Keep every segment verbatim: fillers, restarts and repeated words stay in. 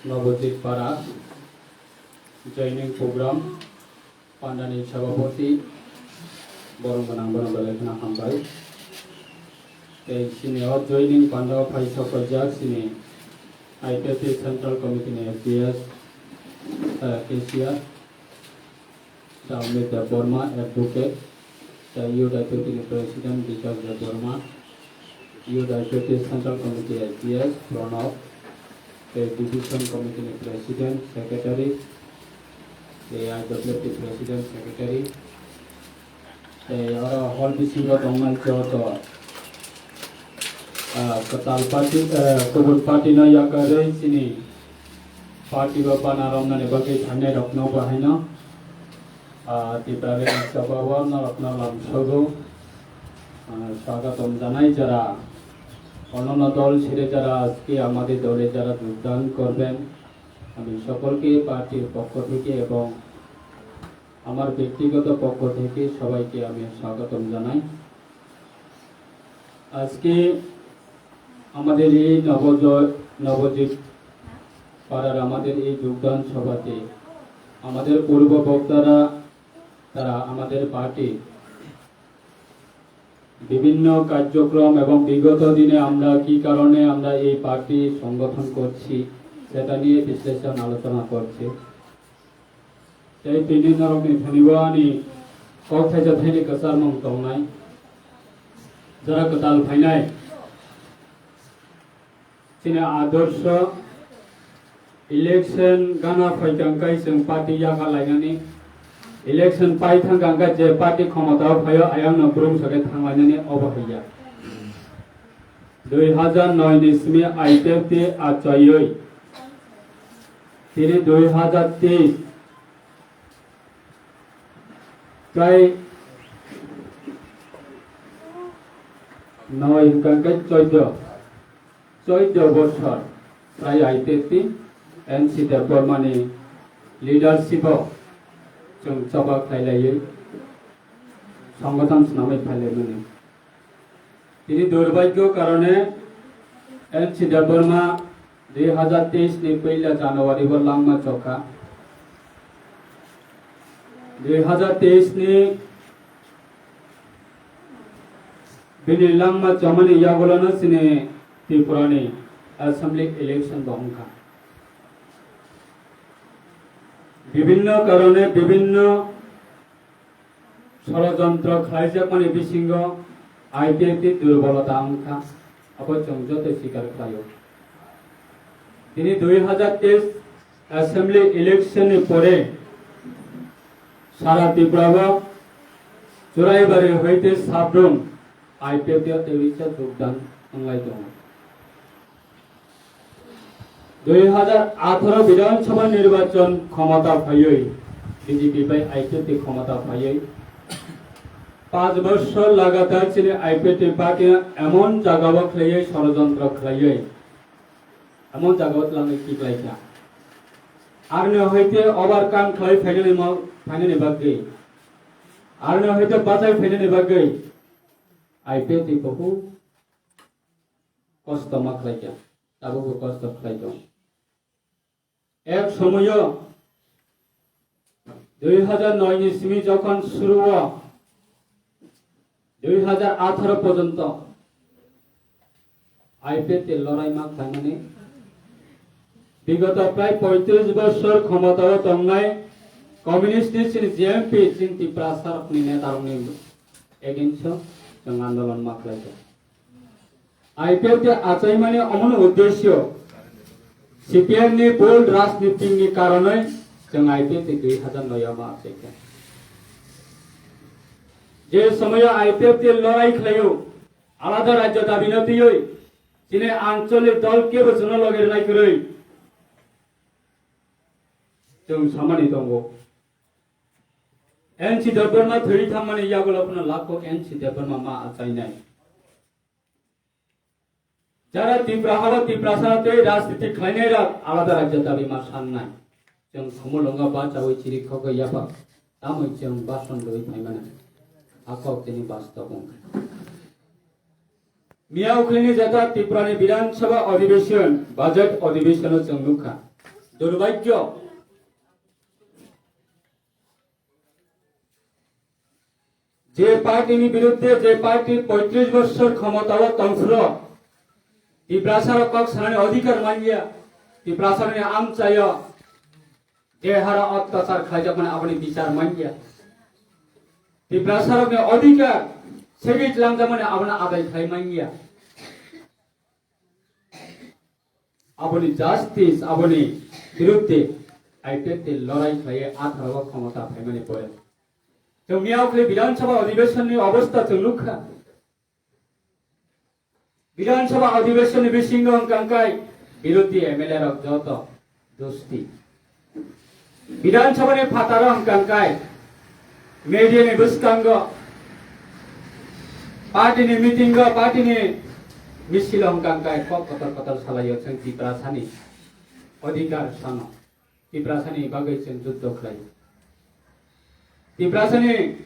Nobojit Para joining program pandani sabhapati borong gwnang bono belai kheno hambai. Tei chini o joining panda o phai sok paijak chini I P F T Central Committee ni F D S, eh, cashier. Daumit Debbarma, Advocate, tei Youth I P F T ni President Bikas Debbarma, Youth I P F T Central Committee S D S Pranab, tei Division Committee ni President, Secretary, tei I W F T President, Secretary, tei oro hall bisingo tongnai joto, ah, kwtal party, eh, kubun party no yakarwi chini party o bana romnani bagwi phainai rokno bo haino, ah, Tiprani sabao norokno lamsogo, ah, স্বাগতম জানাই যারা অন্যান্য দল ছেড়ে যারা আজকে আমাদের দলে যারা যোগদান করবেন, আমি সকলকে পার্টির পক্ষ থেকে এবং আমার ব্যক্তিগত পক্ষ থেকে সবাইকে আমি স্বাগতম জানাই। আজকে আমাদের এই নবজ-, নবজীব পাড়ার আমাদের এই যোগদান সভাতে আমাদের পূর্ব বক্তারা, তারা আমাদের পার্টি বিভিন্ন কার্যক্রম এবং বিগত দিনে আমরা কি কারণে আমরা এই পার্টি সংগঠন করছি, সেটা নিয়ে বিশ্লেষণ আলোচনা করছে। Tei tini norokni thani bo ani kok thaisa thaini kwchar mung tongnai. Jora kwtal phainai. Chini adorsho election gana phaikha hwnkhe chwng party yakha lainani. Election pai thangkha hwnkhe je party khomotao phaio ayangno brumso khe thanglainani obo haiya. Dui hazar noi ni simi I P F T achaiwi tini dui hazar teis prai noi hwnkha hwnkhe choido, choido bosor prai I P F T N C Debbarma ni leadership o chwng choba khlailaiwi songothon swnamwi phailaimani. Tini durbhagyo karone N C Debbarma dui hazar teis ni puila January o langma chokha. Dui hazar teis ni bini langma chomani yagulono chini Tripura ni assembly election bo wngkha. Bibhinno karone bibhinno ষড়যন্ত্র khlaijakmani bisingo I P F T durbolota wngkha, abo chwng joto sikar khlaio. Tini dui hazar teis assembly election ni pore sara Tripura o Churaibari hoite Sabrum I P F T o tebisa jogdan wnglai tongo. Dui hazar atharo Bidhan Sabha nirbachon khomota phaiwi B J P bai I P F T khomota phaiwi panch bochor lagatar chini I P F T party emon jagao khlaiwi sorojontro khlaiwi emon jagao twlangwi tiklaikha. Aroni hoite overcome khlai phainani mo-, phainani bagwi, aroni hoite bachai phainani bagwi I P F T bohu kosto ma khlai kha, tabukbo kosto khlai tong. Ek somoyo dui hazar noi ni simi jokhon suru o dui hazar atharo porjonto I P F T lorai ma khlaimani, bigoto prai poitris bosor khomotao tongnai communist ni chini G M P chini Tiprasa rokni neta rokni against o chwng andolon ma khlai kha. I P F T achaimani omono uddesyo C P M ni bhul rajniti ni karonoi chwng I P F T dui hazar noi o ma achaikha. Je somoyo I P F T lorai khlaio, alada rajyo dabi no twiwi, chini ancholik dol kebo chwngno loge rwnai kwrwi chwng samani tongo. N C Debbarma thwi thangmani yagulo phano lakho N C Debbarma ma achainai. Jara Tripura hao Tiprasa tei rajniti khlainai rok alada rajya dabi ma sannai. Chwng khumulwngo bachaui chiri khogwi yapha. Tamoi chwng bason rwi phaimani. A kok tini bastob wngkha. Miya ukhlini jeta Tripura ni Bidhan Sabha Adhibeshon, Budget Adhibeshon o chwng nukha. Durbhagyo, je party ni biruddhe, je party poitris bochor khomotao tongphuru, Tiprasa rok kok sanani adhikar manya, Tiprasa rokni amchaio je hara otyachar khlaijakmani aboni bichar manya, Tiprasa rokni adhikar segwi langjakmani abono adai khlai manya. Aboni justice, aboni biruddhe I P F T lorai khlaiwi atharo o khomota phaimani pore. Chwng miyao khlai Bidhan Sabha adhibeshon ni obostha chwng nukha. Bidhan Sabha adhibeshon ni bisingo hwnkha hwnkhe biruddhi M L A rok joto dosti. Bidhan Sabha ni phataro hwnkha hwnkhe media ni bwskango, party ni meeting o, party ni misil o hwnkha hwnkhe kok kotor kotor salaio chwng Tiprasa ni adhikar sano. Tiprasa ni bagwi chwng juddo khlai. Tiprasa ni,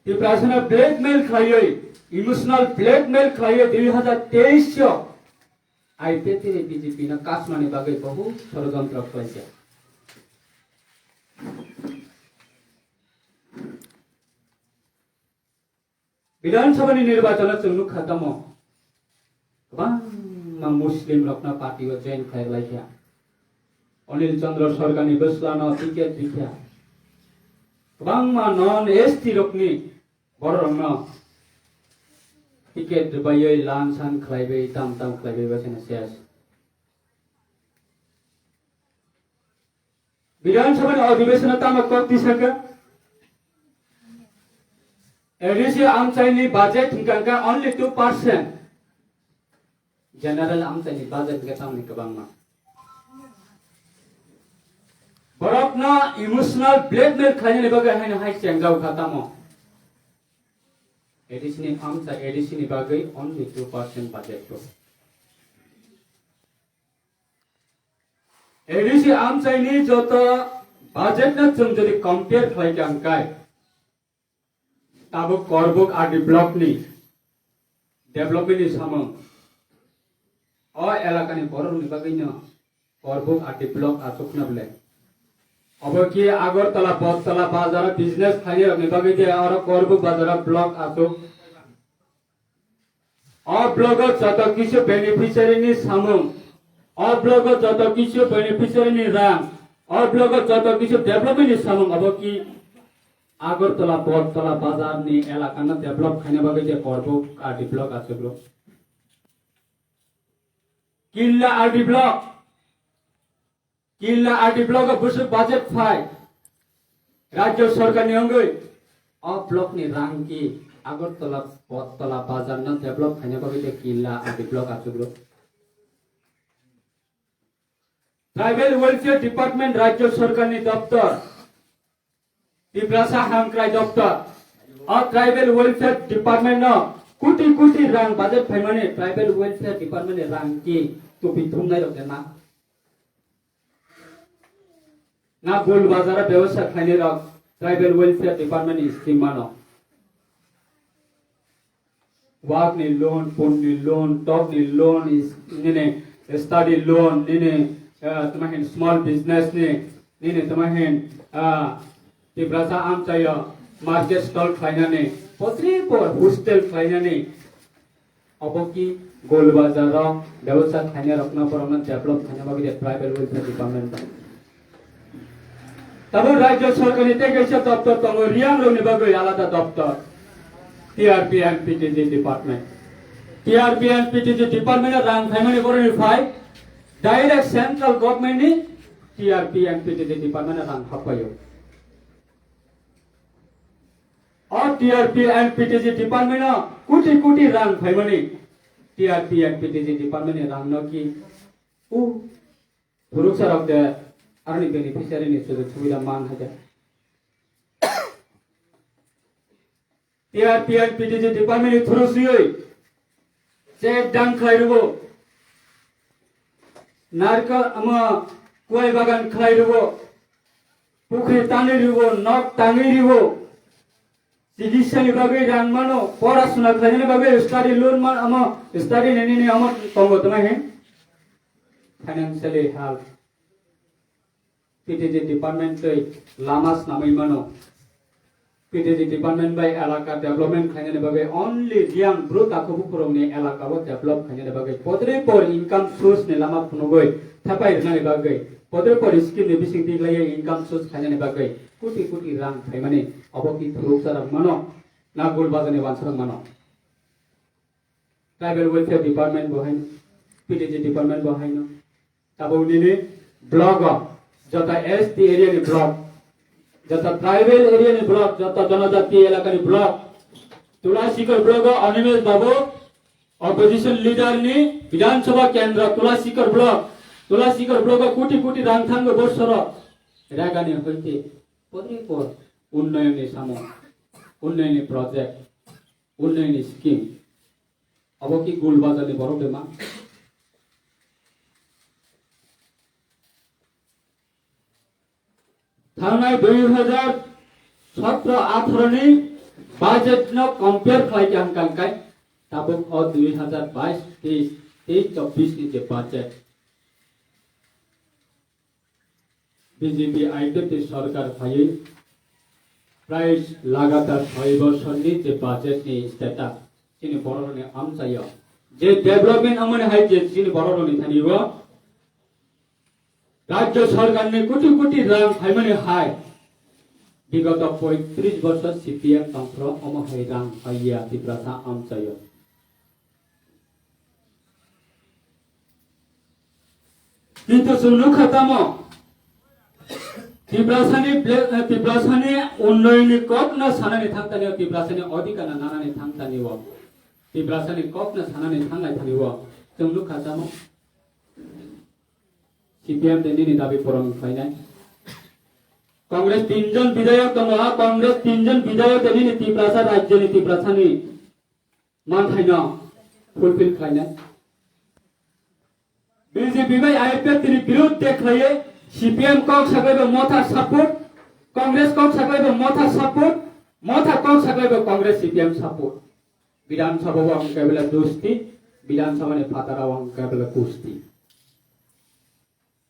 Tiprasa no blackmail khlaiwi, emotional blackmail khlaiwi dui hazar teis o I P F T ni B J P no kasmani bagwi bohut sorojontro khlaijak. Bidhan Sabha ni nirbachon o chwng nukha tamo, kwbangma Muslim rokno party o join khlai lai kha. Anil Chandra Sarkar ni bwsla no ticket rikha. Kwbangma non S T rokni borok rokno ticket rwbaiwi lan san khlaiwi tam tam khlaiwi bwsano ses. Bidhan Sabha ni adhibeshon o tamo kok tisaka. A D C amchai ni budget hwnkha hwnkhe only two percent. General amchai ni budget hwnkhe tamni kwbangma. Borokno emotional blackmail khlainani bagwi haino hai chengjao kha tamo. A D C ni amchai A D C ni bagwi only two percent budget to. A D C amchai ni joto budget no chwng jodi compare khlai kha hwnkhe, tabuk Korbuk R D block ni development ni samung o elaka ni borok ni bagwi no Korbuk R D block achuk na bwle. Obo ki Agartala, Bottola bazar o business khlainai rok ni bagwi de oro Korbuk bazar o block achuk. O blogo joto kisu beneficiary ni samung, o blogo joto kisu beneficiary ni rang, o blogo joto kisu development ni samung, abo ki Agartala, Bottola bazar ni elaka no develop khaina bagwi je Korbuk R D block achuklo. Killa R D block, Killa R D block o bwswk budget phai, Rajya Sarkar ni wngwi o block ni rang ki Agartala, Bottola bazar no develop khaina bagwi je Killa R D block achuklo. Tribal Welfare Department Rajya Sarkar ni doptor, Tiprasa Hamkrai Doptor, o Tribal Welfare Department no koti koti rang budget phaimani Tribal Welfare Department ni rang ki tupi thumnai rok de na? Na Gul Bazar o bebosta khlainai rok Tribal Welfare Department ni scheme mano? Wak ni loan, pun ni loan, tok ni loan, is-, nini study loan, nini, ah, tama hin small business ni, nini tama hin, ah, Tiprasa amchaio market stall khlainani, potri por hostel khlainani, obo ki Gol Bazar o bebosta khlainai rokno borokno develop khaina bagwi de Tribal Welfare Department bai. Tabuk Rajya Sarkar ni tei kaisa doptor tongo, Reang rok ni bagwi alada doptor, T R P and P T G Department. T R P and P T G Department no rang phaimani boroni phai, direct Central Government ni T R P and P T G Department no rang happaio. O T R P and P T G Department no koti koti rang phaimani, T R P and P T G Department ni rang no ki u Phuruksa rok de aroni beneficiary ni sujog subida man haja. T R P and P T G department ni through siyoi check dam khlai rwo, narikol ama kuai bagan khlai rwo, pukhri tangwi rwo, nok tangwi rwo. Chikitsa ni bagwi rang mano, pora suna khlainani bagwi study loan man, amo study nini ni amo tongo tongma hin financially help. P T G department tei lama snamwi mano. P T G department bai elaka development khainani bagwi only Reang bru takhuk bukhurokni elaka o develop khainani bagwi podre por income source ni lama phunugwi thepai rwnani bagwi podre por scheme ni bising tiklaiwi income source khainani bagwi koti koti rang phaimani obo ki phuruksa rok mano na gul bazani wansa rok mano. Tribal Welfare Department bo haino, P T G Department bo haino. Tabuk nini block o, jota S T area ni block, jota tribal area ni block, jota jonojati elaka ni block. Tulasikhor block o Animesh Babu, opposition leader ni Bidhan Sabha kendra Tulasikhor block. Tulasikhor block o koti koti rang thango borsoro. Ragani hoite podre por unnoyon ni samung, unnoyon ni project. Unnayonni scheme. Abo ki gul bazar ni borok de ma? Thangnai dui hazar sotro atharo ni budget no compare khlai khe ang kangkai. Tabuk o dui hazar bais teis, teis chobbish ni je budget. B J P I P F T sorkar phaiwi prai lagatar soi bosorni je budget ni status chini bororokni amchaio je development wngmani hai je chini bororokni thani o rajyo sorkarni koti koti rang phaimani hai bigoto poitris bosor C P M tongphuru omo hai rang phaiya Tiprasa amchaio. Kintu chwng nukha tamo, Tiprasani ble-, eh, Tiprasani unnayonni kokno sanani thangtani o, Tiprasani odhikarno nanani thangtani o, Tiprasani kokno sanani thanglai thani o, chwng nukha tamo, C P M de nini dabi puron khlainai. Congress tinjon bidhayok tongo, a Congress tinjon bidhayok de nini Tiprasa rajyoni Tiprasani manthaino fulfill khlainai. B J P bai I P F T ni birud de khlaiwi C P M kok saklaibo Motha support, Congress kok saklaibo Motha support, Motha kok saklaibo Congress C P M support. Bidhan Sabha o ang kebela dosti, Bidhan Sabha ni phataro ang kebela kusti.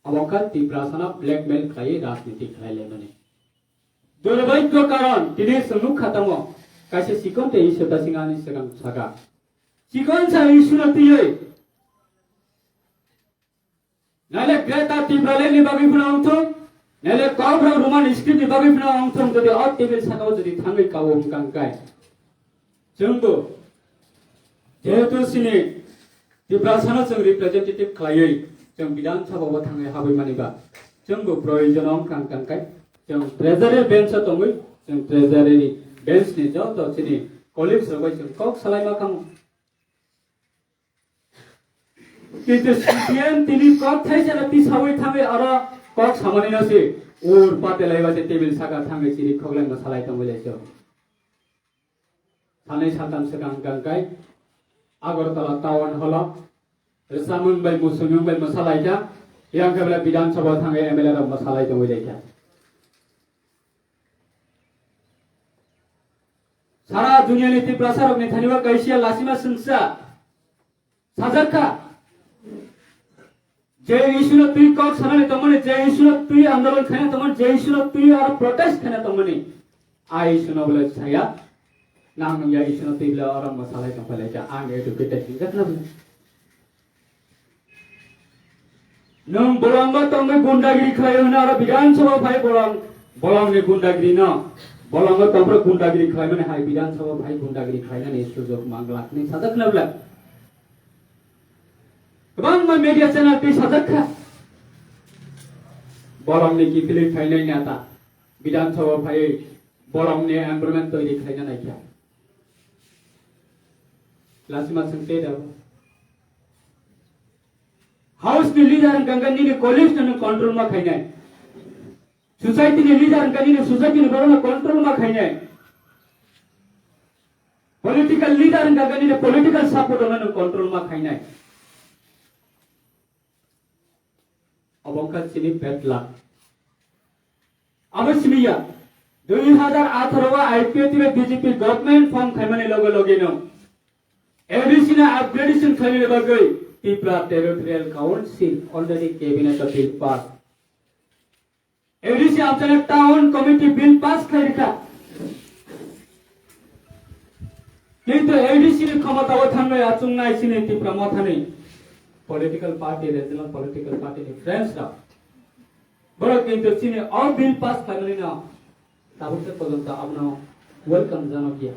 Abo wngkha Tiprasano blackmail khlaiwi rajniti khlai laimani. Durbhagyo karon, tini chwng nukha tamo, kaisa chikon tei issue ta sing ani swkang saka. Chikon sa issue no twiwi naile Greater Tipraland ni bagwi phano wngthung, naile Kokborok Roman script ni bagwi phano wngthung, jodi o table saka o jodi thangwi kawo wngkang kai. Chwngbo jehetu chini Tiprasano chwng representative khlaiwi chwng Bidhan Sabha o thangwi habwi mani ba, chwngbo proyojon wngkha wngkang kai chwng treasury bench o tongwi chwng treasury bench ni joto chini colleagues rok bai chwng kok salai ma kamo. Kintu C P M tini kok thaisa no tisawi thangwi aro kok samani no se ur pate laiba se table saka thangwi chiri khokleng no salai tongwi lai chwng. Sanai satam swkang kangkai Agartala town hall o rwchapmung bai muisungmung bai mwsalaikha, yang khe belai Bidhan Sabha o thangwi M L A rok mwsalai tongwi laikha. Sara duniani Tiprasa rokni thani o kaisa lasima swngsa sajak kha. Je issue no twi kok sanani tongmani, je issue no twi andolon khaina tongmani, je issue no twi aro protest khaina tongmani, a issue no bole saya, nang nung ya issue no twi bole oro mwsalai tongphailai kha, ang educated hinjak na bole. Nwng bolongo tongwi gundagiri khlai hwnwi aro Bidhan Sabha phai bolong, bolongni gundagiri no, bolongo tongphuru gundagiri khlaimani hai Bidhan Sabha phai gundagiri khlainani sujok manglak hinwi sajak na bole. Kwbangma media channel twi sajak kha. Bolongni kiphilwi phainai neta Bidhan Sabha phaiwi bolongni environment toiri khlaina naikha. Lasima swng tei da. House ni leader wngkha khe nini colleagues no nwng control ma khainai. Society ni leader wngkha nini society ni borok no control ma khainai. Political leader wngkha khe nini political support no nwng control ma khainai. Obo wngkha chini bad luck. Abo simi ya, dui hazar atharo o I P F T bai B J P government form khaimani loge loge no A D C no upgradation khlainani bagwi Tripura Territorial Council already cabinet o bill pass. A D C Amchaina town committee bill pass khlai rikha. Kintu A D C ni khomotao thangnai achungnai chini Tipra Mothani political party, regional political party ni friends rok. Borok kintu chini o bill pass khlaimani no tabuk se porjonto abono welcome janokya.